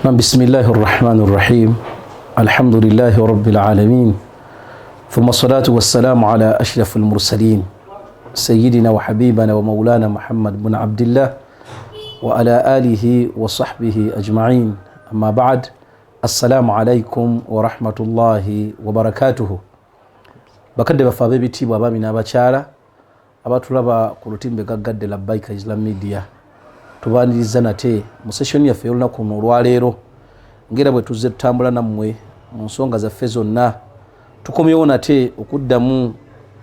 بسم الله الرحمن الرحيم، الحمد لله رب العالمين، ثم الصلاة والسلام على أشرف المرسلين، سيدنا وحبيبنا ومولانا محمد بن عبد الله وعلى آله وصحبه أجمعين، أما بعد، السلام عليكم ورحمة الله وبركاته. Bakadde baffe ab'ebitiibwa, abaami n'abakyala abatulaba ku lutimbe gaggadde Labbaika Islam Media, tubaniriza nate mu session yaffe ey'olunaku luno olwaleero. Ngera bwe tuzze tutambula nammwe mu nsonga zaffe zonna, tukomyewo nate okuddamu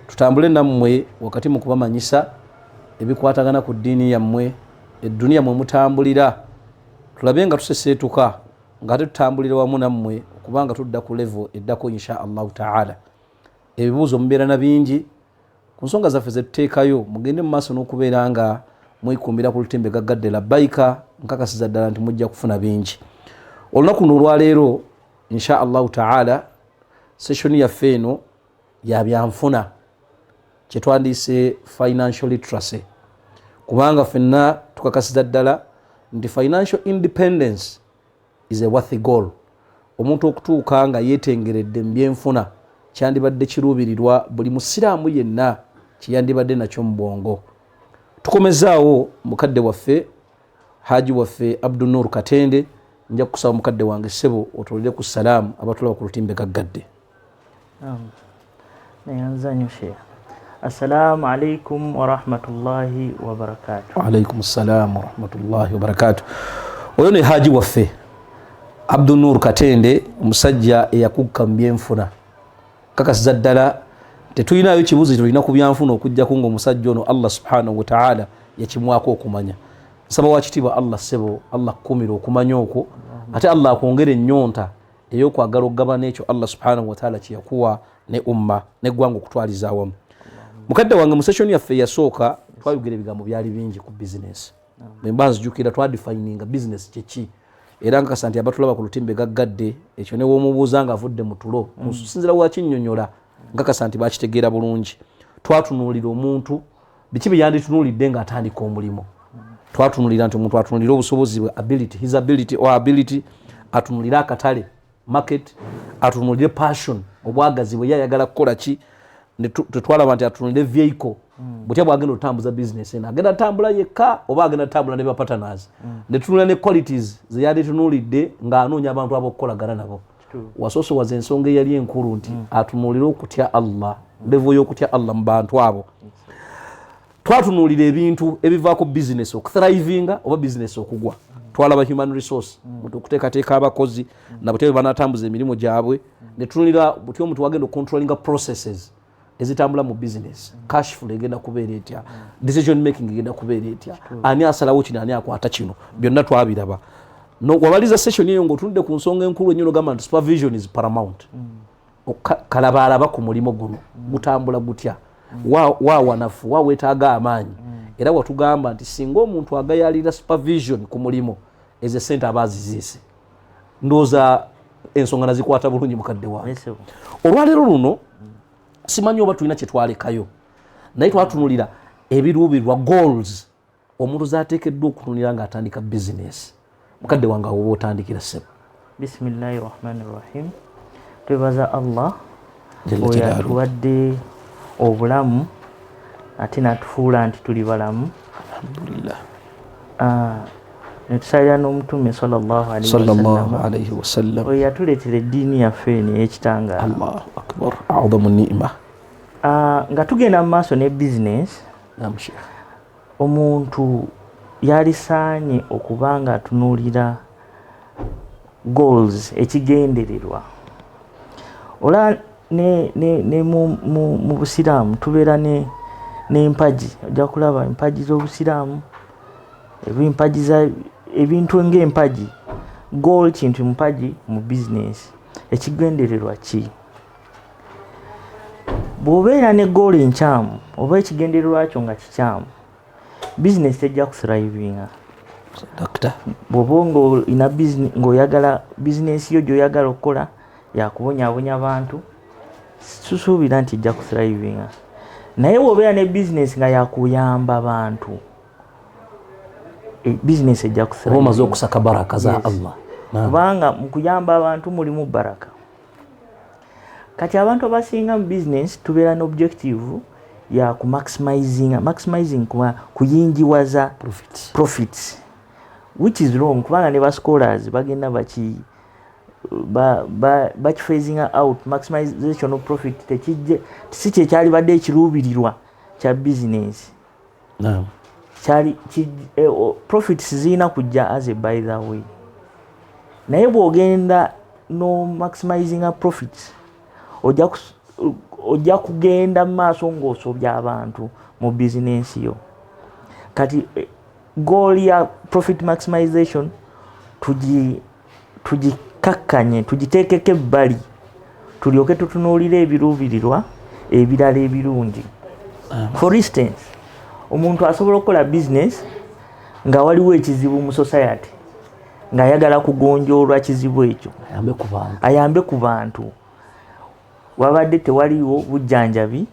tutambule nammwe wakati mu kubamanyisa ebikwatagana ku ddiini yammwe, edduniya mwe mutambulira. Tulabe nga tuseseetuka nga ate tutambulira wamu nammwe okubanga tudda ku level eddako, insha Allahu taala. Ebibuuzo mubeera na bingi ku nsonga zaffe zetuteekayo. Mugende mu maaso n'okubeera nga mwekumbira ku lutimbe gaggadde Labbaika. Nkakasiza ddala nti mujja kufuna bingi olunaku luno olwaleero, insha Allahu taala. Session yaffe eno yabyanfuna, kyetwandiise financial literacy, kubanga ffenna tukakasiza ddala nti financial independence is a worthy goal. Omuntu okutuuka nga yeetengeredde mu byenfuna kyandibadde kiruubirirwa buli musiraamu yenna kyeyandibadde nakyo mu bwongo. Tukomezaawo mukadde waffe, haji waffe Abdunur Katende. Nja kukusaba, mukadde wange ssebo, otolere ku salaamu abatulaba ku lutimbe gaggadde. Neyanza nnyo, sheikh. Assalamu alaikum warahmatullahi wabarakatu. Waalaikum ssalaamu warahmatullahi wabarakatu. Oyo ne haji waffe Abdunur Katende, omusajja eyakukka mu byenfuna. Kakasiza ddala tetulinayo kibuzo kyetulina ku byanfuna okugjako nga omusajja ono Allah subhanahu wataala yakimwako okumanya. Nsaba wakitiibwa Allah, ssebo, Allah kukumira okumanya okwo, ate Allah akwongera ennyonta ey'okwagala okugabana ekyo Allah subhanahu wataala kyeyakuwa ne umma neggwanga okutwaliza awamu. Mukadde wange, mu session yaffe eyasooka twayogera ebigambo byali bingi ku bizinesi. Bwemba nzijukira, twadefininga bizinesi kyeki, era nkakasa nti abatulaba ku lutimbe gaggadde ekyo newomubuuza nga avudde mu tulo musinzira wakinnyonnyola, nkakasa nti bakitegeera bulungi. Twatunuulira omuntu biki bye yanditunuulidde ng'atandika omulimu. Twatunulira nti omuntu atunulire obusobozi bwe, ability, his ability or ability, atunulire akatale, market, atunulire passion, obwagazi bwe, ye ayagala kukola ki. Tetwalaba nti atunulire vehicle, butya bwagenda okutambuza business eno, agenda tambula yekka oba agenda tambula ne bapartners. Netunulira ne qualities zeyanditunuulidde ng'anoonya abantu ab'okukolagana nabo. Wasoosowaza ensonga eyali enkulu nti atunuulire okutya Allah, level y'okutya Allah mu bantu abo. Twatunuulira ebintu ebivaako bizinesi okuthrivinga oba bizinesi okugwa. Twalaba human resource, muntu okuteekateeka abakozi nabutya bwe banatambuza emirimu gyabwe. Netunulira butya omuntu wagenda okucontrollinga processes ezitambula mu business, cash flow egenda kubeera etya, decision making egenda kubeera etya, ani asalawo kino, ani akwata kino. Byonna twabiraba. No, wabaliza session eyo ng'otunudde ku nsonga enkulu ennyo, nogamba nti supervision is paramount. Kalabaalaba ku mulimu guno gutambula gutya, wa wanafu, wa weetaaga amaanyi. Era watugamba nti singa omuntu agayalira supervision ku mulimu, ezo sente aba aziziise. Ndowooza ensonga nazikwata bulungi, mukadde wange. Yes, sir. Olwaleero luno simanyi oba tulina kyetwalekayo, naye twatunulira ebiruubirwa, goals omuntu zateekeddwa okutunulira ng'atandika bizinesi. Mukadde wange, awo oba otandikira, ssebo. Bisimillahi rahmani rahim. Twebaza Allah Jalla oyo jalaaluhu. atuwadde obulamu ate natufuula nti tuli balamu. Alhamdulillah. Ah, netusalira n'omutume sallallahu alaihi sallallahu wasallam alaihi wasallam, oyo yatuleetera eddiini yaffe eno ey'ekitangaala. Allahu akbar, adamu nima. Ah, nga tugenda mu maaso ne bizinesi, Nam, sheikh. omuntu yalisaanye okuba nga atunuulira goals, ekigendererwa. Ola ne mu busiraamu tubeera n'empagi. Ojja kulaba empagi z'obusiraamu, empagi za ebintu ng'empagi. Goal kintu mpagi mu bizinesi. Ekigendererwa ki? Bw'obeera ne goal enkyamu oba ekigendererwa kyo nga kikyamu, bizinesi tejja kuthrivinga. Doctor. Bw'oba ng'olina ng'oyagala bizinesi yo gy'oyagala okukola yakubonyaabonya bantu, susuubira nti ejja kuthrivinga. Naye bw'obeera ne bizinesi nga yakuyamba bantu, bizinesi ejja oba omaze kuthrivinga. okusaka baraka za Yes. Allah. Kubanga mu kuyamba abantu mulimu baraka. Kati abantu abasinga mu business tubeera ne objective ya ku maximizing, maximizing kuba kuyingiwaza profits, profits, which is wrong, kubanga ne ba scholars bagenda baki phasing out. Maximization of profit tekijje, si kyekyalibadde ekiruubirirwa kya business. Kyali profits zirina kujja as a by the way, naye bw'ogenda no maximizinga profits, ojja kugenda mu maaso ng'osobya abantu mu bizinensi yo. Kati goal ya profit maximization tugikakkanye, tugiteekeko ebbali, tulyoke tutunuulire ebiruubirirwa ebirala ebirungi. For instance, omuntu asobola okukola business nga waliwo ekizibu mu society, ng'ayagala kugonjoolwa kizibu ekyo, ayambe ku bantu. Ayambe ku bantu. Wabadde tewaliwo bujjanjabi,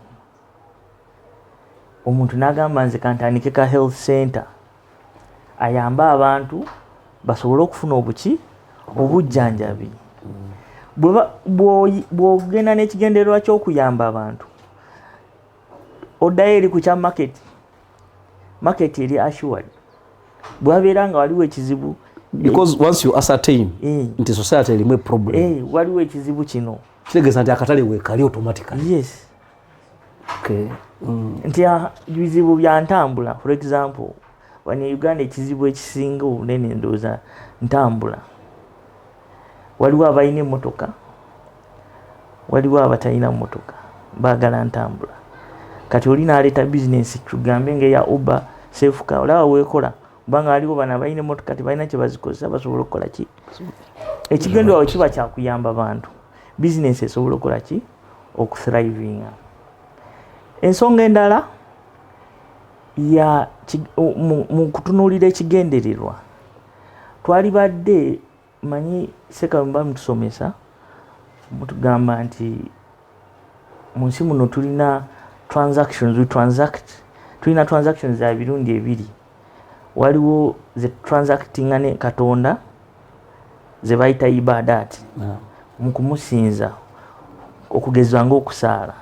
omuntu n'agamba, "Nze kantandike ka health center," ayambe abantu basobole okufuna obuki, obujjanjabi. Bw'ogenda n'ekigendererwa ky'okuyamba abantu, oddayo eri ku kya market. Market eri assured bwabeera nga waliwo ekizibu. Because once you ascertain nti society erimu problem, waliwo ekizibu kino, kitegeeza nti akatale weekali automatically. Yes. Okay. Nti bizibu bya ntambula. For example, wano e Uganda ekizibu ekisinga obunene ndowooza ntambula. Waliwo abalina emmotoka, waliwo abatalina mmotoka, baagala ntambula. Kati oli naleeta bizinesi, tugambe nga eya Uber, Sefuka, olaba weekola, kubanga waliwo bano abalina emmotoka tebalina kyebazikozesa, basobola okukola ki? Ekigendererwa kiba kyakuyamba bantu, bizinesi esobola okukola ki? Okuthrivinga. Ensonga endala ya mu kutunuulira ekigendererwa, twalibadde manyi sekamuba mutusomesa, mutugamba nti mu nsi muno tulina transactions, we transact, tulina transactions za birundi ebiri. Waliwo ze transactinga ne Katonda, ze bayita ibadat, mu kumusinza, okugeza nga okusaala,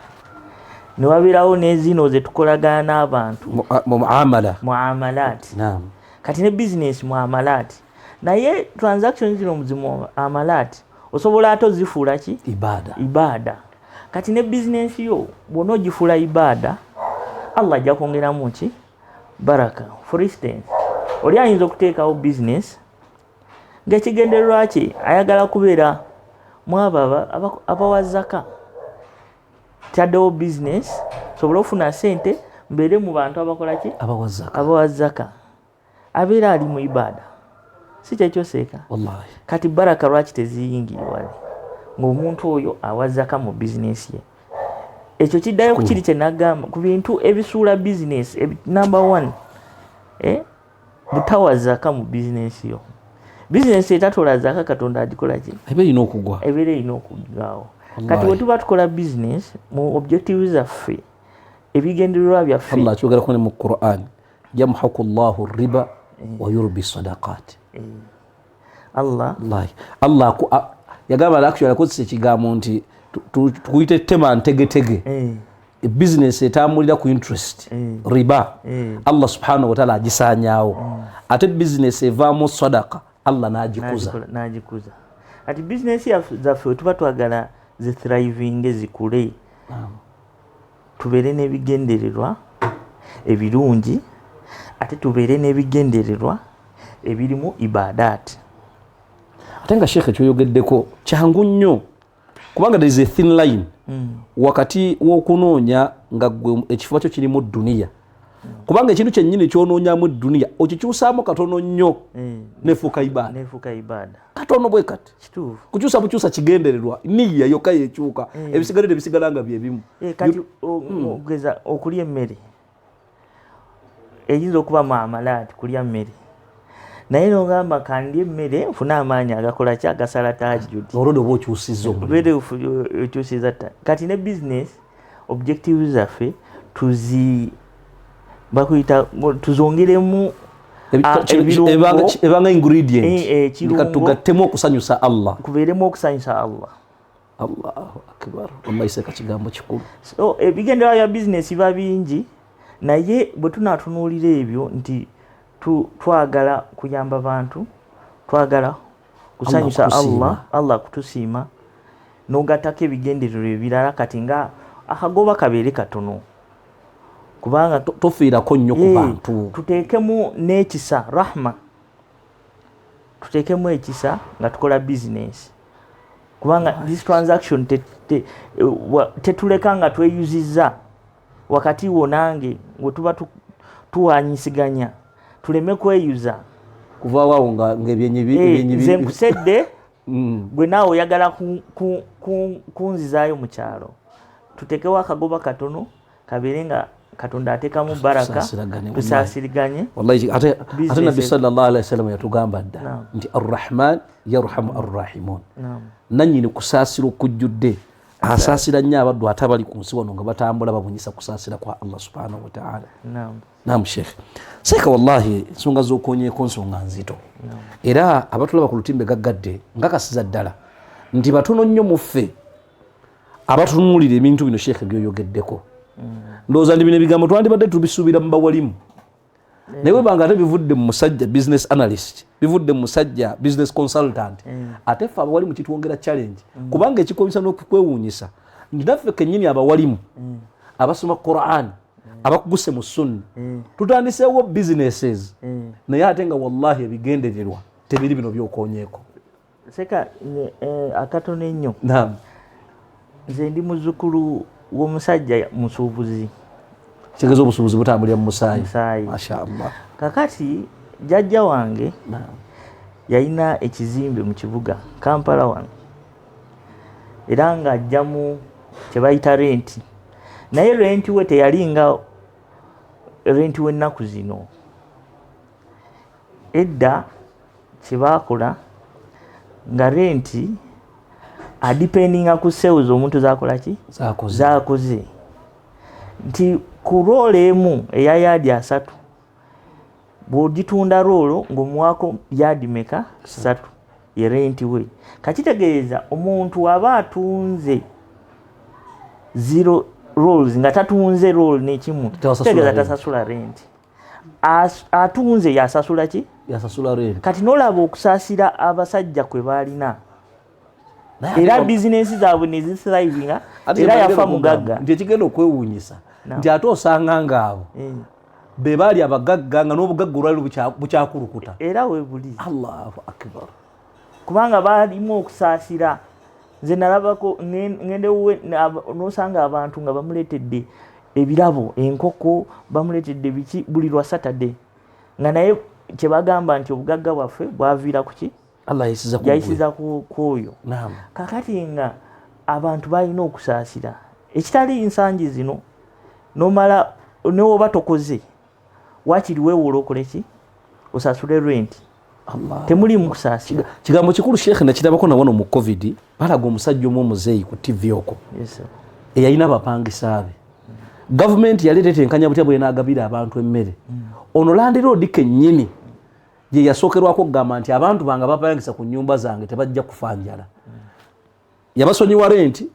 ne wabeerawo n'ezino ze tukolagana n'abantu. Muamala. Muamalat. Kati ne bizinesi muamalat, naye transaction zino muamalat osobola ate ozifuula ki? Ibada. Ibaada. Kati ne bizinesi yo bwona ogifuula ibaada, Allah ajja kwongeramu ki? Baraka. For instance, oli ayinza okuteekawo bizinesi ng'ekigendererwa kye ayagala kubeera mu abo abawa zaka. Taddewo bizinesi sobole okufuna sente, mbeere mu bantu abakola ki? Abawa zaka. Abawa zaka. Abeera ali mu ibaada, si kyekyoseeka? Wallahi. Kati baraka lwaki teziyingire wali ng'omuntu oyo awa zaka mu bizinesi ye? Ekyo kiddayo ku kiri kyenagamba ku bintu ebisuula bizinesi. Number one, butawa zaka mu bizinesi yo. Bizinesi etatola zaka, Katonda agikola ki? Eba erina okugwa. Ebeera erina okugwawo. Wallahi. Kati bwe tuba tukola bizinesi, mu objective zaffe, ebigendererwa byaffe, Allah akyogerako ne mu Quran, yamhaku llahu riba wa yurbi sadaqat. Allah. Wallahi, Allah yagamba, actually akozesa ekigambo nti tukuyite tema ntegetege. Bizinesi etambulira ku interest, riba, Allah subhanahu wataala agisaanyaawo, ate bizinesi evaamu sadaka, Allah n'agikuza. N'agikuza. Kati bizinesi zaffe bwe tuba twagala zithrivinge, zikule, tubeere n'ebigendererwa ebirungi, ate tubeere n'ebigendererwa ebirimu ibadaati. Ate nga sheekhe, kyoyogeddeko kyangu nnyo, kubanga there is a thin line wakati w'okunoonya nga gwe ekifuba kyo kirimu duniya, kubanga ekintu kyennyini kyonoonyamu duniya okikyusaamu katono nnyo, nefuuka ibaada. Nefuuka ibaada. Katono bwe kati. Kituufu. Kukyusa bukyusa kigendererwa, niya yokka yekyuka, ebisigadde tebisigala nga byebimu. Kati ogeza okulya emmere, eyinza okuba muamalaati kulya mmere, naye nogamba kandya emmere nfune amaanyi agakola ki? Agasala tahajjudi. Olwo oba okyusizza omulimu. Obeere okyusiza ta. Kati ne business objective zaffe tuzi bakuyita tuzongeremu Ebanga ingredient tugattemu okusanyusa Allah, kubeeremu okusanyusa Allah. Allahu akbar, wallahi seka kigambo kikulu. So ebigendererwa bya bizinesi biba bingi, naye bwe tunaatunuulira ebyo nti twagala kuyamba bantu, twagala kusanyusa Allah, Allah kutusiima, n'ogattako ebigendererwa ebirala, kati nga akagoba kabeere katono, kubanga tofiirako nnyo ku bantu. Tuteekemu n'ekisa, rahma, tuteekemu ekisa nga tukola bizinesi, kubanga this transaction tetuleka nga tweyuzizza wakati wo nange we tuba tuwanyisiganya, tuleme kweyuza kuvaawo nga ebyenyi nze nkusedde gwe naawe oyagala kunzizaayo mu kyalo. Tuteekewo akagoba katono kabeere nga Katonda ateekamu baraka, tusaasiriganye. Wallahi ate Nabbi sallallahu alaihi wasallam yatugamba dda nti arrahman yarhamu arrahimun, nannyini kusaasira okujjudde asaasira nnyo abaddu ate abali ku nsi wano nga batambula babunyisa kusaasira kwa Allah subhanahu wa ta'ala. Naam Sheikh Seeka, wallahi ensonga z'okonyeeko nsonga nzito, era abatulaba ku lutimbe gaggadde nkakasiza ddala nti batono nnyo mu ffe abatunuulira ebintu bino Sheikh byoyogeddeko. Ndowooza ndi bino ebigambo twandibadde tubisuubira mu bawalimu, naye webanga ate bivudde mu musajja business analyst, bivudde mu musajja business consultant, ate ffe abawalimu kitwongera challenge, kubanga ekikomisa n'okukwewuunyisa nti naffe kennyini abawalimu abasoma Quran, abakuguse mu sunna, tutandiseewo businesses, naye ate nga wallahi ebigendererwa tebiri bino byokonyeeko. Seka akatono ennyo. Naam. Nze ndi muzzukulu w'omusajja musuubuzi. Kitegeeza obusuubuzi butambulira mu musaayi. Mashaallah. Kakati jjajja wange yalina ekizimbe mu kibuga Kampala wano, era ng'ajjamu kye bayita renti, naye renti we teyalinga renti w'ennaku zino. Edda kye baakola nga renti adipendinga ku sales omuntu zakola ki zakoze, nti ku roolo emu eya yaadi 3 bw'ogitunda roolo ng'omuwaako yaadi meka 3 ye renti we. Kakitegeeza omuntu aba atunze 0 rolls nga tatunze roll n'ekimu, kitegeeza tasasula renti. Atunze yasasula ki? Yasasula renti. Kati n'olaba okusaasira abasajja kwe baalina, era bizinensi zaabwe nezithrivinga, era yafa mugagga. Nti ekigenda okwewuunyisa nti ate osanga ngaabo be baali abagagga nga n'obugagga olwali bukyakulukuta, era webuli. Allahu akbar. Kubanga baalimu okusaasira. Nze nalabako ngende wuwe n'osanga abantu nga bamuleetedde ebirabo, enkoko bamuleetedde biki buli lwa Saturday, nga naye kyebagamba nti obugagga bwaffe bwaviira ku ki? Allah yayisiza ku oyo. Kakati nga abantu balina okusaasira ekitali nsangi zino, nomala newoba tokoze wakiri weewola okole ki, osasule renti. Temulimu kusaasira. Kigambo kikulu Sheikh, nakirabako na wano mu COVID balaga omusajja omu omuzeeyi ku TV okwo eyalina abapangisa be. Gavumenti yali etetenkanya butya bwenaagabira abantu emmere. Ono landiroodi kennyini gye yasookerwako okugamba nti abantu bange abapangisa ku nnyumba zange tebajja kufa njala. Yabasonyiwa renti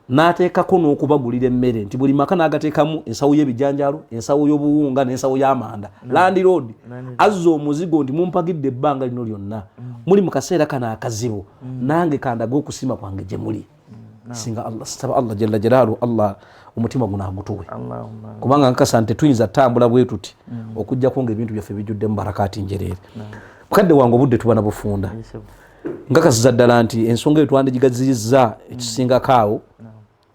n'ateekako n'okubagulira emmere nti buli maka n'agateekamu ensawo y'ebijanjaalo, ensawo y'obuwunga n'ensawo y'amanda. Landiroodi azza omuzigo nti mumpagidde ebbanga lino lyonna, muli mu kaseera kano akazibu, nange kandaga okusiima kwange gye muli. Singa Allah, saba Allah jalla jalaalu, Allah omutima guno agutuwe, kubanga nkakasa nti tetuyinza ttambula bwe tuti okuggyako ng'ebintu byaffe bijjuddemu barakaati njereere. Mukadde wange obudde tuba na bufunda, nkakasiza ddala nti ensonga eyo twandigigaziyizza ekisingako awo,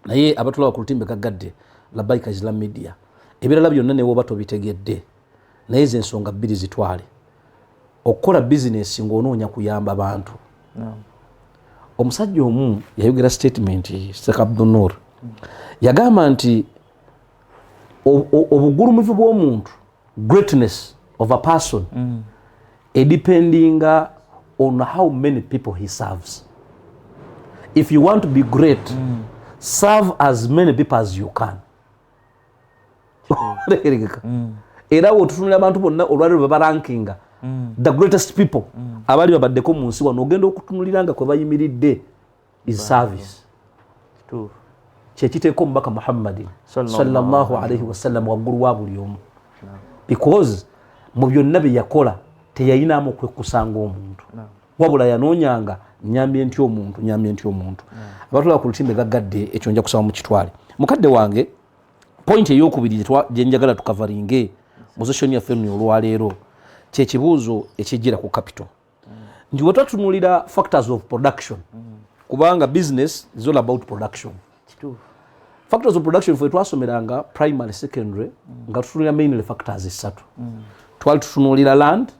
naye abatulaba ku lutimbe gaggadde Labaika Islam Media, ebirala byonna ne woba tobitegedde, naye ezo ensonga bbiri zitwale. Okukola bizinesi ng'onoonya kuyamba bantu. Omusajja omu yayogera statement, Sheikh Abdul Nur yagamba nti obugulumivu bw'omuntu, greatness of a person, edependinga on how many people he serves. If you want to be great, serve as many people as you can. Era wotutunulira abantu bonna olwaliro bwe barankinga the greatest people abali babaddeko mu nsi wano, ogenda okutunulira nga kwe bayimiridde is service. Kituufu. Kyekiteeka omubaka Muhammadin Sallallahu sallallahu alaihi wasallam waggulu wa buli omu, because mu byonna bye yakola teyayinaamu okwekusanga omuntu, wabula yanoonyanga nyambye nti omuntu, nyambye nti omuntu. Abatulaba ku lutimbe gaggadde, ekyo nja kusaba mukitwale. Mukadde wange, point eyokubiri gye njagala tukavaringe mu session yaffe nno olwaleero kyekibuuzo ekijjira ku capital, nti wetwatunulira factors of production, kubanga business is all about production. Kituufu. Factors of production, fe twasomeranga primary, secondary, nga tutunulira mainly factors esatu. Twali tutunulira land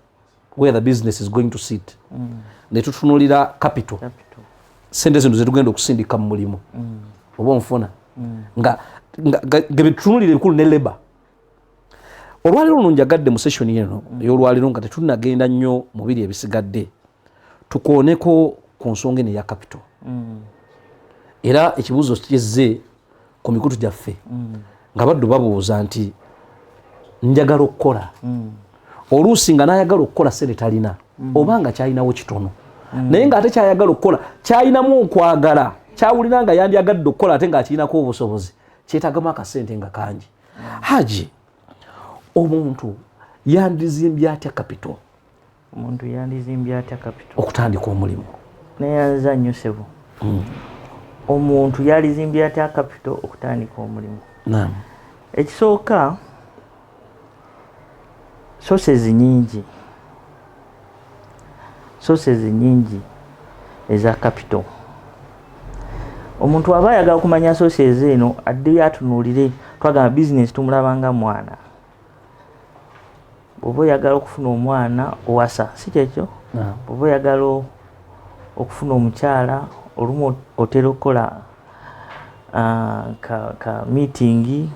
where the business is going to sit, ne tutunulira capital, capital, sente zino zetugenda okusindika mu mulimu, oba onfuna, nga betutunulira ebikulu ne labour. Olwaleero luno njagadde mu session eno ey'olwaleero, nga tetunagenda nnyo mu biri ebisigadde, tukooneko ku nsonga eno eya capital. Era ekibuuzo kizze ku mikutu gyaffe nga baddu babuuza nti njagala okukola, oluusi nga nayagala okukola sente talina, oba nga kyalinawo kitono, naye ngaate kyayagala okukola kyalinamu okwagala, kyawulira nga yandyagadde okukola ate ngaakirinako obusobozi, kyetagamu akasente nga kangi. Haji, omuntu yandizimbye atya capital? Omuntu yandizimbye atya capital? Okutandika omulimu. Neyanza nnyo, ssebo. Omuntu yalizimbye atya capital okutandika omulimu? Naam. Ekisooka, sources nyingi, sources nyingi eza capital. Omuntu aba ayagala okumanya sources eno, addeyo atunuulire. Twagamba bizinesi tumulabanga mwana. Bw'oba oyagala okufuna omwana, owasa, si kyekyo? Naam. Bw'oba oyagala okufuna omukyala, olumu otera okukola ka meeting,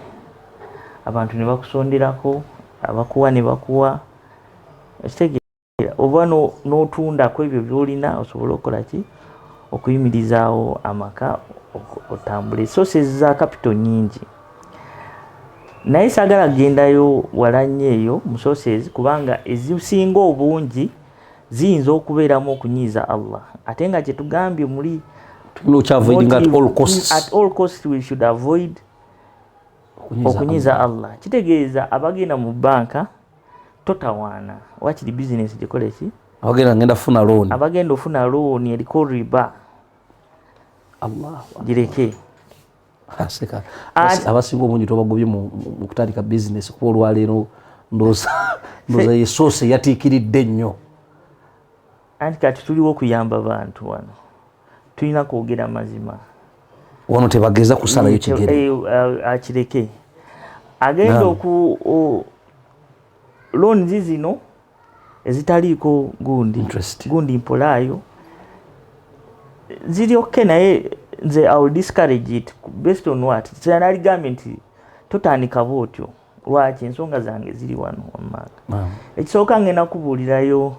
abantu ne bakusonderako, abakuwa ne bakuwa, ekitegeera, oba n'otundako ebyo by'olina osobole okukola ki, okuyimirizaawo amaka, otambule. Sources za capital nyingi, naye saagala kugendayo wala nnyo eyo mu sources, kubanga ezisinga obungi ziyinza okubeeramu okunyiiza Allah, ate nga kyetugambye muli Tulina okyavoiding at all costs. At all costs we should avoid okunyiiza Allah. Kitegeeza abagenda mu banka, totawaana, wakiri bizinesi gikole ki. Abagenda ngenda kufuna loan. Abagenda ofuna looni eriko riba, Allah. Gireke. Aseka. Abasinga obungi tobagobye mu kutandika bizinesi, kuba olwaleero ndooza ye source eyatiikiridde ennyo. Anti kati tuliwo okuyamba bantu wano, tulina kwogera mazima. Wano tebageza kusalayo kigere. Akireke agenda Naam. oku loans zino ezitaliiko gundi Interest. Gundi mpolaayo ziri okay, naye nze I will discourage it based on what naligambye nti totandika bwotyo. Lwaki? Ensonga zange ziri wano wammanga. Naam. Ekisooka, ngenda kubuulirayo,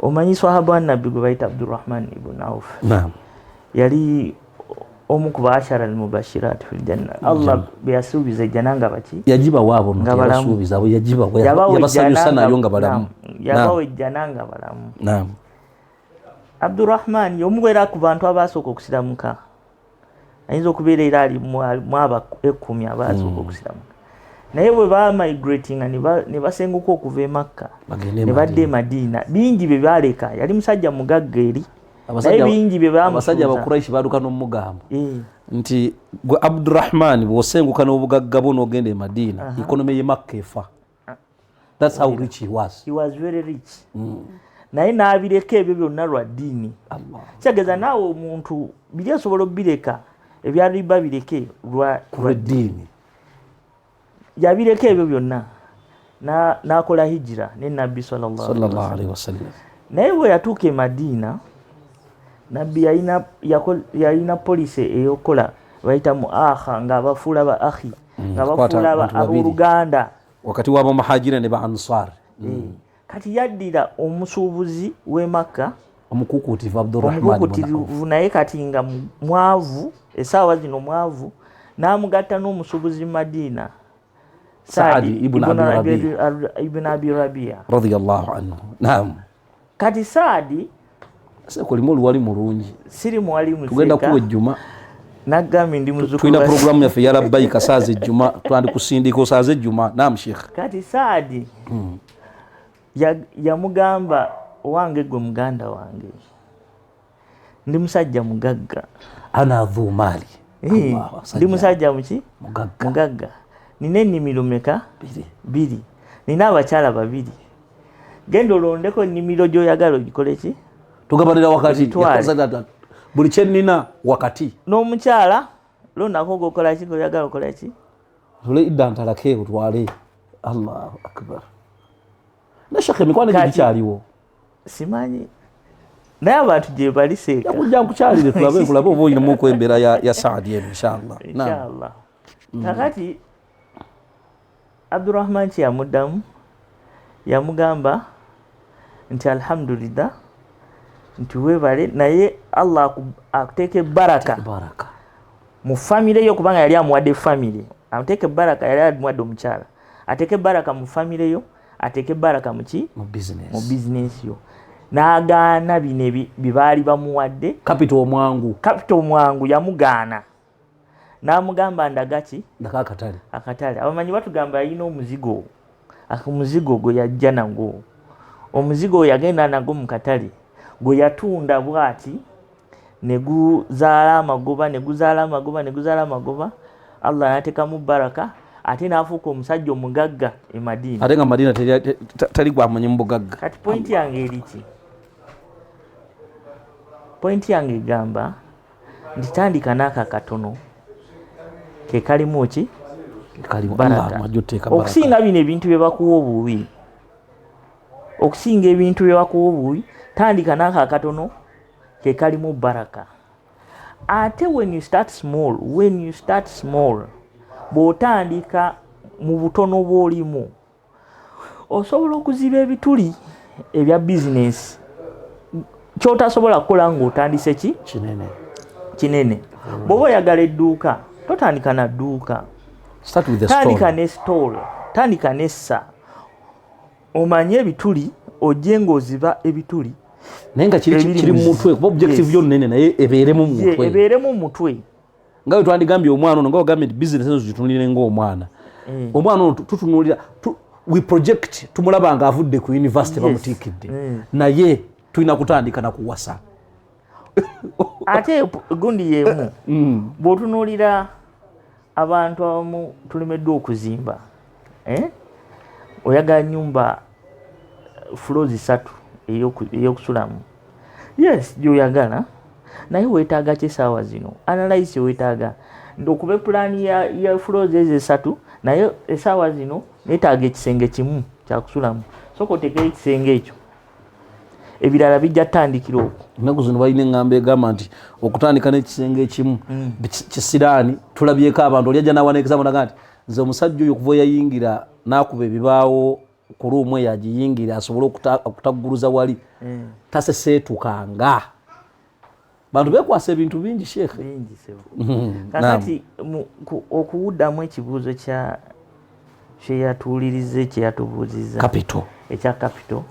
omanyi swahaba wa Nabbi gwe bayita Abdurrahman ibn Auf? Naam. Yali omu ku baashara almubashirat filjanna, Allah bwe yasuubiza ejjana nga baki? Yagibawa abo no. Nga balamu. Teyabasuubiza abo, yagibawa. Yabawa yabasanyusa ejjana nayo nga balamu. Naam, yabawa ejjana nga balamu. Naam. Abdurrahman yomubeera ku bantu abasooka okusiramuka, ayinza okubeera era ali mu aba 10 abasooka okusiramuka, naye bwe bamigratinga ne basenguka okuva e Makka Bagende e ne badda e Madiina, bingi bye baleka. Yali musajja mugagga eri, naye bingi bye Abasajja bamusuuza. Abakuraishi baduka n'omugamba nti gwe Abdurahman, bw'osenguka n'obugagga bwo n'ogenda e Madiina, economy ye Makka efa. That's how rich he was. He was very rich, naye n'abireka ebyo byonna lwa ddiini. Allah. Kitegeeza naawe omuntu biri osobola obireka, ebya riba bireke lwa Kulweddiini. Yabireka ebyo byonna n'akola hijira ne Nabbi sallallahu alaihi sallallahu alaihi wasallam. Naye bwe yatuuka e Madiina, Nabbi yalina policy ey'okukola bayita mu akha, nga abafuula ba akhi, nga kukwata bafuula abantu babiri. abooluganda. Wakati w'abamuhajira ne ba Ansar. Kati yaddira omusuubuzi w'e Makka, omukukuutivu Abdurahman ibn Auf. Omukukutirivu, naye kati nga mwavu, essaawa zino mwavu, n'amugatta n'omusuubuzi mu Madiina. Saadi ibn Ibn Abi Rabia radiyallahu anhu. Naam. Kati Saadi Seeka, olimu oluwali mulungi. Siri muwali. Tugenda kuwa ejjuma. Nagambye ndi muzukulu. Tulina programu yaffe ya Labbaika saaza ejjuma, twandi-kusindika osaaza ejjuma. Naam, sheikh. Kati Saadi yamugamba, "Owange gwe muganda wange, ndi musajja mugagga." Ana dhu maali. Ndi musajja muki? Mugagga. Mugagga. Nina ennimiro meka? Biri. Biri. Nina abakyala babiri. Genda olondeko ennimiro gy'oyagala ogikole ki? Tugabanira wakati. Ogitwale. Buli kyenina wakati. N'omukyala londako gokola ki, goyagala okola ki. Tule idda ntalake otwale. Allahu akbar. Ne shekhe, emikwano gye gikyaliwo? Simanyi, naye abantu gye bali, seeka. Yakujja nkukyalire tulabe, kulabe oba olinamu embeera ya Saadi eno, inshallah. Naam. Inshallah. Kakati Abdurahman kye yamuddamu, yamugamba nti alhamdulillah, nti weebale, naye Allah akuteeka ebaraka baraka mu famire yo, kubanga yali amuwadde famire. Amuteeka ebaraka, yali amuwadde omukyala, ateeke ebaraka mu famire yo, ateeke ebaraka muki? Mu business. Mu bizinesi yo. N'agaana bino bye baali bamuwadde. Capital omwangu. Capital omwangu yamugaana, n'amugamba, "Ndaga ki?" Ndaka akatale. Akatale. Abamanyi batugamba yalina omuzigo, omuzigo gwe yajja nagwo, omuzigo gwe yagenda nagwo mu katale, gwe yatunda bwati ne guzaala amagoba, ne guzaala amagoba, ne guzaala amagoba. Allah n'ateekamu baraka, ate n'afuuka omusajja omugagga e Madiina. Ate nga Madina tali gwamanyi mu bugagga. Kati pointi yange eri ki? Pointi yange egamba nti tandika n'aka katono ke kalimu ki? Kalimu. Baraka. Allah mwajja oteeka baraka. Okusinga bino ebintu bye bakuwa obubi, okusinga ebintu bye bakuwa obubi, tandika n'ako akatono ke kalimu baraka. Ate when you start small, when you start small, bw'otandika mu butono bw'olimu, osobola okuziba ebituli ebya bizinesi kyotasobola kukola ng'otandise ki? Kinene. Kinene. Bw'oba oyagala edduuka, totandika na dduuka. Start with the Tandika stone. ne stall, tandika nessa, omanye ebituli, ojje ng'oziba ebituli. Naye nga kiri Ebiri kiri mu mutwe, kuba objective Yes. yo nnene, naye ebeeremu mu mutwe. Ebeeremu mu mutwe. Nga bwe twandigambye omwana ono, nga ogambye nti bizinesi ezo zitunulire ng'omwana, omwana ono tutunuulira we project, tumulaba nga avudde ku university, bamutiikidde, naye tulina kutandika nakuwasa. Ate gundi yemu, bw'otunuulira abantu abamu tulemeddwa okuzimba, eh? Oyagala nyumba floor 3 ey'okusulamu, yes, gyoyagala, naye weetaaga ki essaawa zino? Analyze kyeweetaaga nti okuba pulaani ya floors ezo esatu, naye essaawa zino neetaaga ekisenge kimu kyakusulamu. Soka oteekeyo ekisenge ekyo, ebirala bijja tutandikira okwo. Ennaku zino balina eŋŋamba egamba nti okutandika n'ekisenge ekimu kisiraani. Tulabyeko abantu, oli ajja nawaneekeza naga nti nze omusajja oyo okuva yayingira n'akuba ebibaawo ku room eyo agiyingira asobole okutagguluza wali, taseseetukanga. Bantu bekwasa ebintu bingi, sheekhe. Bingi, sebo. Kakati okuwuddamu ekibuuzo kya kyeyatuwuliriza, kyeyatubuuziza. Capital. Ekya capital,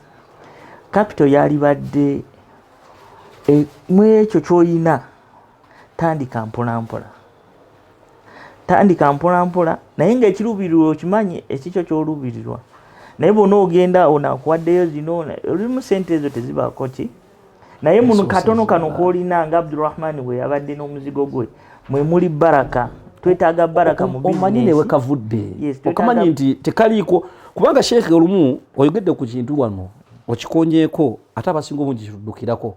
capital yalibadde mu ekyo kyoyina, tandika mpolampola, tandika mpolampola, naye ngaekiruubirirwa okimanyi ekikyo kyoluubirirwa. Naye bwona ogenda onakuwaddeyo zino, olimu sente ezo tezibaako ki, naye muno katono kano kolina, nga Abdurahman bwe yabadde n'omuzigo gwe, mwe muli baraka. Twetaaga baraka mu Omanyi newe kavudde, okamanyi nti tekaliiko, kubanga sheekhe olumu oyogedde ku kintu wano okikonyeeko, ate abasinga obungi kituddukirako.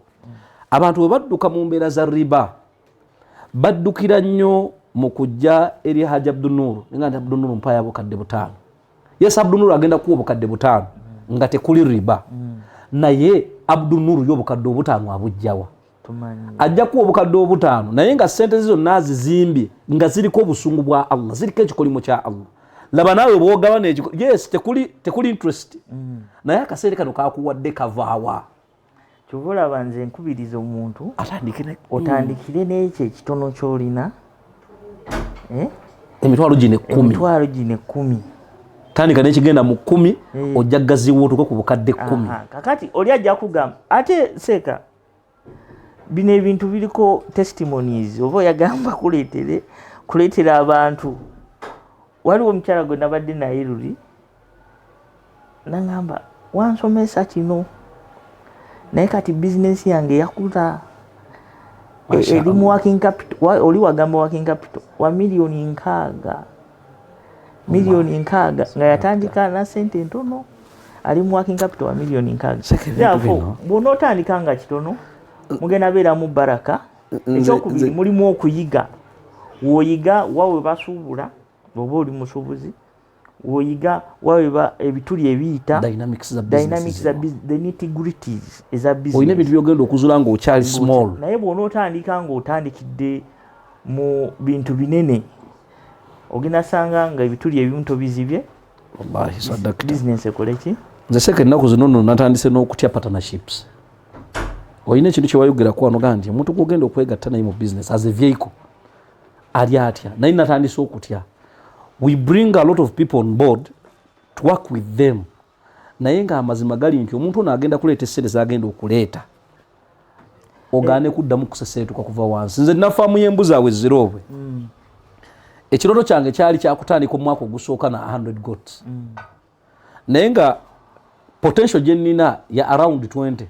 Abantu bwe badduka mu mbeera za riba, baddukira nnyo mu kujja eri Haji Abdunuru, nga nti, "Abdunuru, mpayo obukadde 5." Yes, Abdunuru agenda kuwa obukadde 5 nga tekuli riba, naye Abdunuru ye obukadde obutaano abujjawa? Ajja kuwa obukadde 5, naye nga sente ze zonna azizimbye nga ziriko obusungu bwa Allah, ziriko ekikolimo kya Allah. Laba naawe bwogabana, yes, tekuli interest, naye akaseere kano kakuwadde kavaawa? Kyova olaba nze nkubiriza omuntu otandikire n'ekyo ekitono kyolina, eh? Emitwalo gino 10. Emitwalo gino 10. Tandika nekigenda mu 10, ojja gaziwa otuuke ku bukadde 10. Kakati oli ajja kugamba ate seeka bino ebintu biriko testimonies, oba oyagamba kuleetera abantu. Waliwo omukyala gwe nabadde naye luli nagamba, wansomesa kino, naye kati bizinesi yange yakula. Eri mu working capital, oli wagamba working capital wa 60 million, 60 million, nga yatandika na sente ntono, ali mu working capital wa 60 million. Therefore, bw'onootandika nga kitono, mugenda beeramu baraka. Ekyokubiri, mulimu okuyiga, woyiga wawe basuubula, oba oli musuubuzi, woyiga wawe ebituli ebiyita dynamics za dynamics za the nitty-gritties eza business. Olina ebintu byogenda okuzula ng'okyali small. Naye bw'onootandika ng'otandikidde mu bintu binene, ogenda sanga nga ebituli ebimu tobizibye. Wallahi sadakta. Business ekole ki? Nze seka ennaku zino nno natandise n'okutya partnerships. Olina ekintu kyewayogerako wano gaa nti omuntu gwogenda okwegatta naye mu business as a vehicle ali atya, naye natandise okutya. We bring a lot of people on board to work with them, naye ng'amazima gali nti omuntu ono agenda kuleeta essente zagenda okuleeta, ogaane kuddamu kuseseetuka kuva wansi. Nze nina faamu y'embuzi awe ziroobwe. Ekirooto kyange kyali kyakutandika omwaka ogusooka na 100 goats, naye nga potential gye nnina ya around 20,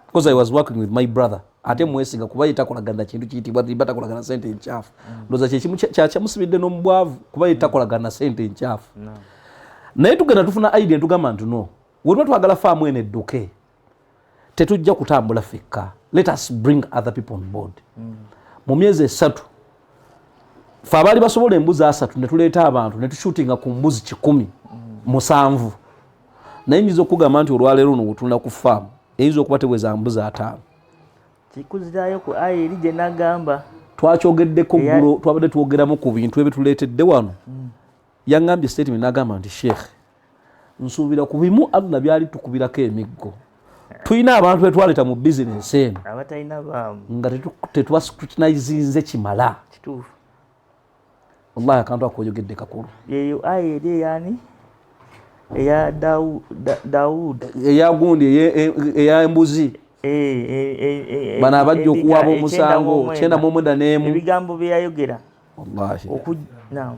because I was working with my brother, ate mwesiga kuba ye takolagana kintu kiyitibwa riba, takolagana sente enkyafu. Ndowooza kyekimu kyakyamusibidde n'omubwavu, kuba ye takolagana sente enkyafu. Naye tugenda tufuna idea, tugamba nti no, wetuba twagala faamu eno edduke, tetujja kutambula ffekka, let us bring other people on board. Mu myezi 3, fe abaali basobola embuzi 30, ne tuleeta abantu ne tushutinga ku mbuzi 170. Naye nyinza okugamba nti olwaleero luno wetulina ku faamu eyinza okuba teweza mbuzi 50. Kikuzirayo ku aya eri gye nagamba. Twakyogeddeko ggulo, twabadde twogeramu ku bintu ebituleetedde wano. Yaŋŋambye statement n'agamba nti, "Sheekh, nsuubira ku bimu Allah byali tukubirako emiggo. Tulina abantu betwaleeta mu bizinesi eno abatalina baamu nga tetuba scrutinizinze kimala." Kituufu. Wallahi akantu akoyogedde kakulu. Yeyo aya eri eyani, eya Dawud. Eyagundi, ey'embuzi. Bano abajja okuwaaba omusango 99 n'emu. Ebigambo bye yayogera. Wallahi. Naam.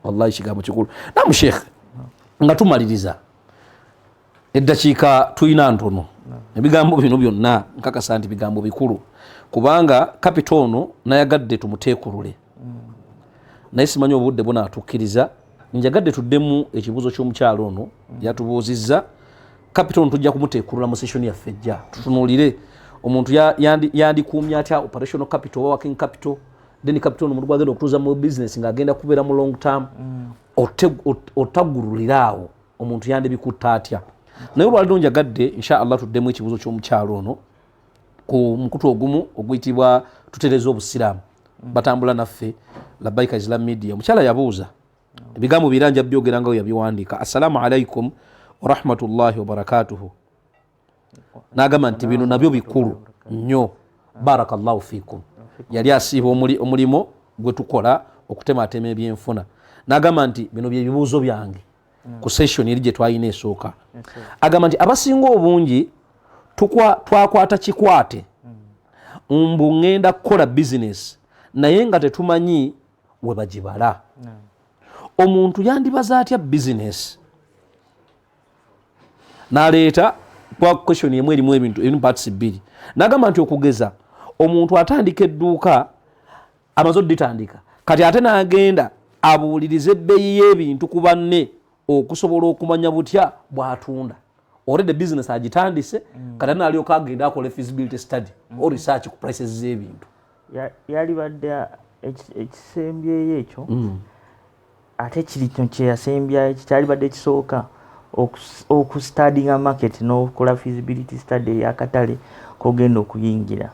Wallahi kigambo kikulu. Namu sheekh, nga tumaliriza, eddakiika tulina ntono, ebigambo bino byonna nkakasa nti bigambo bikulu, kubanga capital ono nayagadde tumuteekulule, naye simanyi obudde bunaatukkiriza. Njagadde tuddemu ekibuuzo ky'omukyalo ono yatubuuzizza. Capital ono tujja kumuteekulula mu session yaffe ejja, tutunuulire omuntu yandikuumye atya operational capital oba working capital, then capital ono omuntu gwagenda okutuuza mu business ng'agenda kubeera mu long term. Otagululira awo omuntu yandibikutta atya? Naye olwaliro njagadde insha Allah tuddemu ekibuuzo ky'omukyalo ono ku mukutu ogumu oguyitibwa Tutereza Obusiraamu, batambula naffe Labaika Islam Media. Omukyala yabuuza ebigambo bira, nja byogera nga we yabiwandiika: "Assalamu alaikum warahmatullahi wabarakatuhu." N'agamba nti bino nabyo bikulu nnyo, barakallahu fikum. Yali asiiba omulimu gwe tukola okutematema ebyenfuna. N'agamba nti bino bye bibuuzo byange ku session eri gye twalina esooka. Agamba nti abasinga obungi twakwata kikwate mbu ŋŋenda kukola bizinesi, naye nga tetumanyi we bagibala. Omuntu yandibaza atya bizinesi? N'aleeta kwa question emu erimu ebintu erimu parts bbiri. N'agamba nti okugeza omuntu atandika edduuka, amaze oditandika kati, ate n'agenda abuulirize ebbeeyi y'ebintu ku banne okusobola okumanya butya bw'atunda. Already business agitandise, kati ate n'alyoka agenda akola feasibility study or research ku prices z'ebintu. Yalibadde ekisembyeyo ekyo, ate kiri kino kyeyasembyayo kyalibadde kisooka okustudinga market n'okola feasibility study ey'akatale kogenda okuyingira,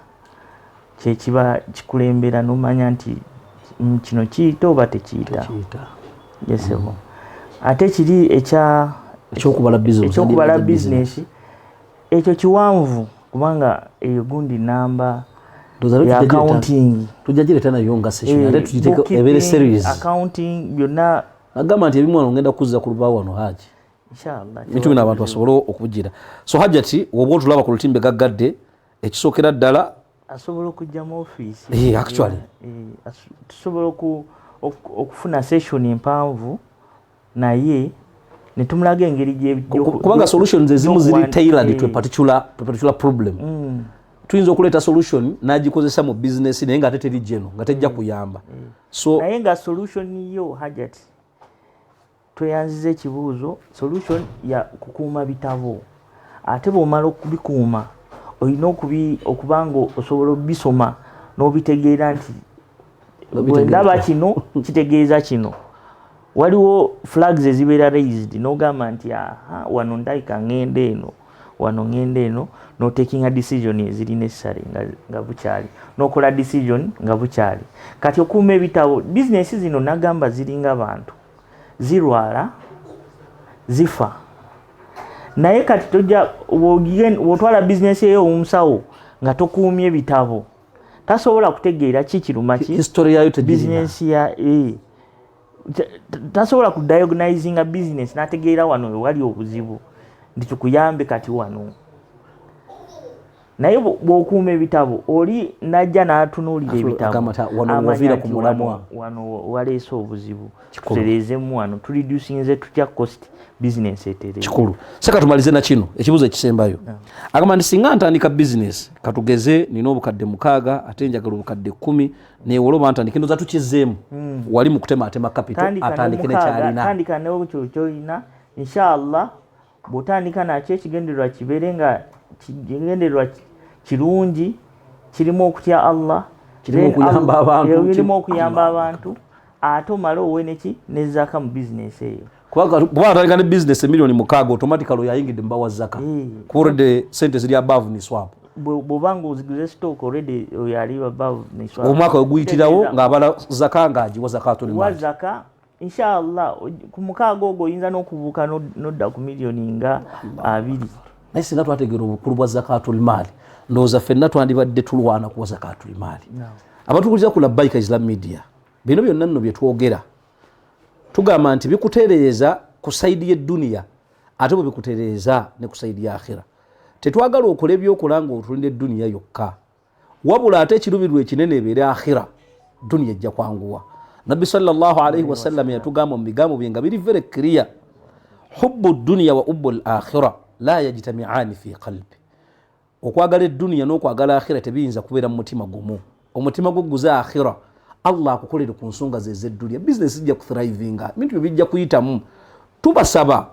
kyekiba kikulembera nomanya nti kino kiyita oba tekiyita. Yesebo. Ate kiri ekya ekyokubala business. Ekyokubala bizinesi ekyo kiwanvu, kubanga eyo gundi namba Ndowooza ya tujja accounting. Tujja gireeta nayo nga session, ate tugiteeke bookkeeping, ebeere series. Accounting byonna. Nagamba nti ebimu wano ngenda kuzza ku lubaawo wano Haji, ebintu bino abantu basobole okubugira. So Hajati, woba otulaba ku lutimbe gaggadde, ekisookera ddala asobola okujja mu ofiisi. Actually. Tusobola okufuna session empanvu naye netumulaga engeri. Kubanga solutions ezimu ziri tailored to a particular problem. Tuyinza okuleeta solution n'agikozesa mu business, naye nga ate teri geno, nga tejja kuyamba. So naye nga solution yo, Hajat, tweyanziza ekibuuzo, solution ya kukuuma bitabo. Ate bw'omala okubikuuma, olina okuba nga osobola obisoma n'obitegeera nti bwendaba kino kitegeeza kino. Waliwo flags ezibeera raised n'ogamba nti, "Aha, wano ndayika ŋŋenda eno, wano ŋŋenda eno," notakinga decision eziri necessary nga bukyali, n'okola decision nga bukyali. Kati okuuma ebitabo, bizinesi zino nagamba ziringa bantu, zirwala, zifa. Naye kati tojja bw'otwala bizinesi eyo omusawo nga tokuumye bitabo, tasobola kutegeera ki kiruma ki. History yayo tegirina. Bizinesi ya tasobola kudiagnosinga bizinesi n'ategeera wano wewali obuzibu nti tukuyambe kati wano. Naye bw'okuuma ebitabo, oli najja n'atunuulira ebitabo, Agamba nti, "Wano amanya woviira ku nti mulamwa." Wano waleese obuzibu, Kikulu. Tutereezemu wano, tureducinze tutya cost, bizinesi etereeze. Kikulu. Seka tumalize na kino ekibuuzo ekisembayo. Agamba nti singa ntandika bizinesi, katugeze nina obukadde 6, ate njagala obukadde 10, newola oba ntandike, ndoza tukizeemu wali mu kutematema capital. Tandika Atandike n'omukaaga, nekyalina. Tandika nekyo kyolina. Inshallah bw'otandika nakyo, ekigendererwa kibeere nga kigendererwa kirungi, kirimu okutya Allah. Kirimu Then okuyamba abantu, Kirimu okuyamba Allah. abantu, ate omale owe neki nezaka mu bizinesi eyo. Kubanga kuba atandika ne bizinesi emiliyoni 6, automatically oyo ayingidde mu bawa zaka, kuba already sente ziri above niswab. Bw'oba nga oziguze stock, already oyo ali above niswab. Omwaka weguyitirawo ng'abala zaka, ng'agiwa zakatul wa maali. Zaka inshallah ku mukaaga ogwo oyinza n'okubuuka n'odda ku miliyoni nga 20. Naye singa twategeera obukulu bwa zakatul maali, ndowooza ffenna twandibadde tulwana kuwa zakatul maali. Abatukuliza ku Labbaika Islam Media, bino byonna nno bye twogera, tugamba nti bikutereeza ku side y'edduniya, ate bwe bikutereeza ne ku side ya akhira. Tetwagala okola ebyokola nga otulinda edduniya yokka, wabula ate ekirubirirwa ekinene ebeere akhira, duniya ejja kwanguwa. Nabbi sallallahu alaihi wasallam yatugamba mu bigambo bye nga biri very clear, "Hubbu duniya wa hubbu l akhira la yajtamiani fi qalbi." Okwagala edduniya n'okwagala akhira tebiyinza kubeera mu mutima gumu. Omutima gwo guze akhira, Allah akukolere ku nsonga ze ez'edduniya, bizinesi zijja kuthrivinga, ebintu bye bijja kuyitamu. Tubasaba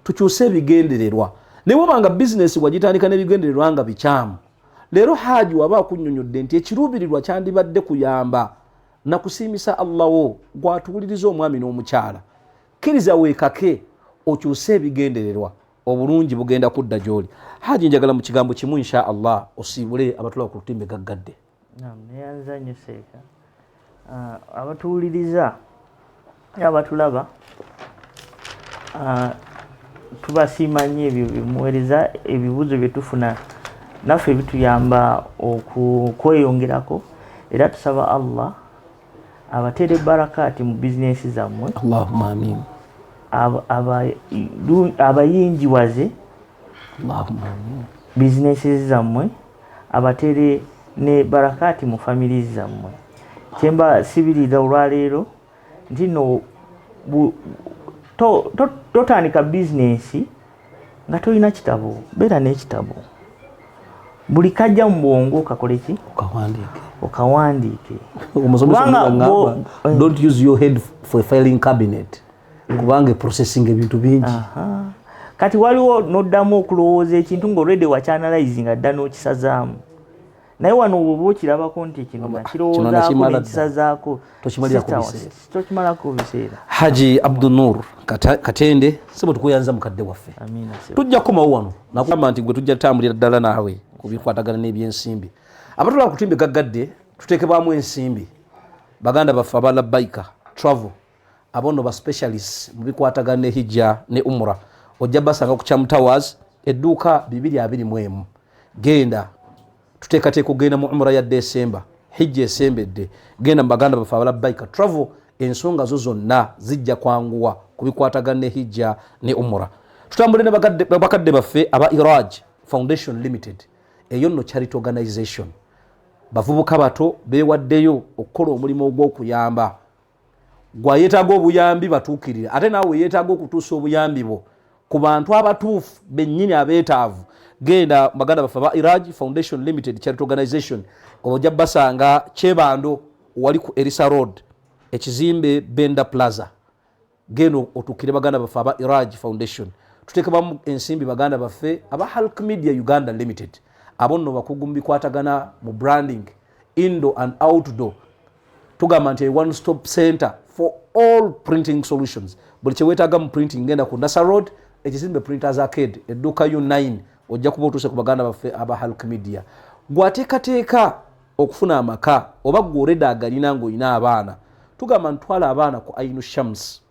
tukyuse ebigendererwa. Naye wabanga bizinesi wagitandika n'ebigendererwa nga bikyamu, leero Haji waba akunnyonnyodde nti ekiruubirirwa kyandibadde kuyamba nakusiimisa Allawo. Gwatuwuliriza, omwami n'omukyala, kkiriza weekake okyuse ebigendererwa, obulungi bugenda kudda gy'oli. Haji, njagala mu kigambo kimu, insha Allah, osiibule abatulaba ku lutimbe gaggadde. Naam, neyanza nnyo seeka. Abatuwuliriza, abatulaba, tubasiima nnyo ebyo byemuweereza. Ebibuuzo bye tufuna naffe bituyamba okweyongerako, era tusaba Allah abateere barakaati mu bizinesi zammwe. Allahumma amin. Abayingiwaze Allahumma amin. bizinesi zammwe, abateere ne barakaati mu family zammwe. Kyemba sibirira olwaleero nti no totandika bizinesi nga tolina kitabo. Beera n'ekitabo, buli kajja mu bwongo kakole ki? Okawandiike. Okawandiike. Omusomesa Kubanga omugamba, "Don't use your head for a filing cabinet," kubanga processing ebintu bingi. Aha. Kati waliwo noddamu okulowooza ekintu nga already wakyanalyzinga dda n'okisazaamu, naye wano bw'oba okirabako nti kino Kino nakirowoozaako nakimala dda. nekisazaako. Tokimalira ku Sister, biseera. Tokimalako biseera. Haji Abdunur Katende, sebo, tukuyanza mukadde waffe. Amiina, sebo. Tujja kukomawo wano nakugamba nti gwe tujja tutambulira ddala naawe ku bikwatagana n'ebyensimbi. Abatulaba kutimbe gaggadde, tuteekebwamu ensimbi baganda baffe aba Labbaika Travel. Abono ba specialists mu bikwatagana ne hijja ne umra. Ojja basanga ku Cham Towers, edduuka 221. Genda, tuteekateeka okugenda mu umra ya Desemba, hijja esembedde. Genda mu baganda baffe aba Labbaika Travel. Ensonga zo zonna zijja kwanguwa ku bikwatagana ne hijja ne umura. Tutambule ne bakadde baffe aba Iraj Foundation Limited. Eyo nno charity organization, bavubuka bato bewaddeyo okukola omulimu ogw'okuyamba. Gwayeetaaga obuyambi batuukirire, ate naawe yeetaaga okutuusa obuyambi bwo ku bantu abatuufu bennyini abeetaavu, genda baganda baffe aba Iraj Foundation Limited charity organization, ojja basanga Kyebando, wali ku Erisa Road, ekizimbe Benda Plaza. Genda otuukire baganda baffe aba Iraj Foundation. Tuteekabamu ensimbi baganda baffe aba Halk Media Uganda Limited. Abo nno bakugu mu bikwatagana mu branding, indoor and outdoor. Tugamba nti a one stop center for all printing solutions. Buli kyeweetaaga mu printing, genda ku Nasa Road, ekizimbe Printers Arcade, edduuka U9, ojja kuba otuuse ku baganda baffe aba Halk Media. Gwateekateeka okufuna amaka oba gwe already agalina ng'olina abaana, tugamba ntwala abaana ku Ainu Shams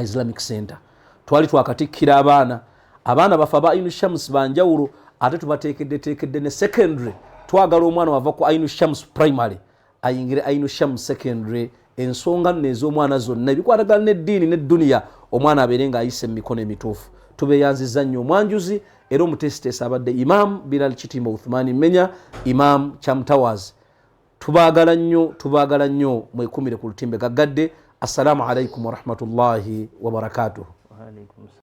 Islamic Center. Twali twakatikkira abaana. Abaana baffe aba Ainu Shams banjawulo, ate tubateekeddeteekedde ne secondary. Twagala omwana wava ku Ainu Shams Primary ayingire Ainu Shams Secondary. Ensonga nno ez'omwana zonna ebikwatagana n'eddiini n'edduniya, omwana abeere ng'ayise mu mikono emituufu. Tubeeyanziza nnyo. Omwanjuzi era omuteesiteesi abadde Imam Bilal Kitimba Uthmani Mmenya, Imam Cham Towers. Tubaagala nnyo, tubaagala nnyo. Mwekumire ku lutimbe gaggadde. Assalamu alaikum warahmatullahi wabarakatuhu. Waalaikum.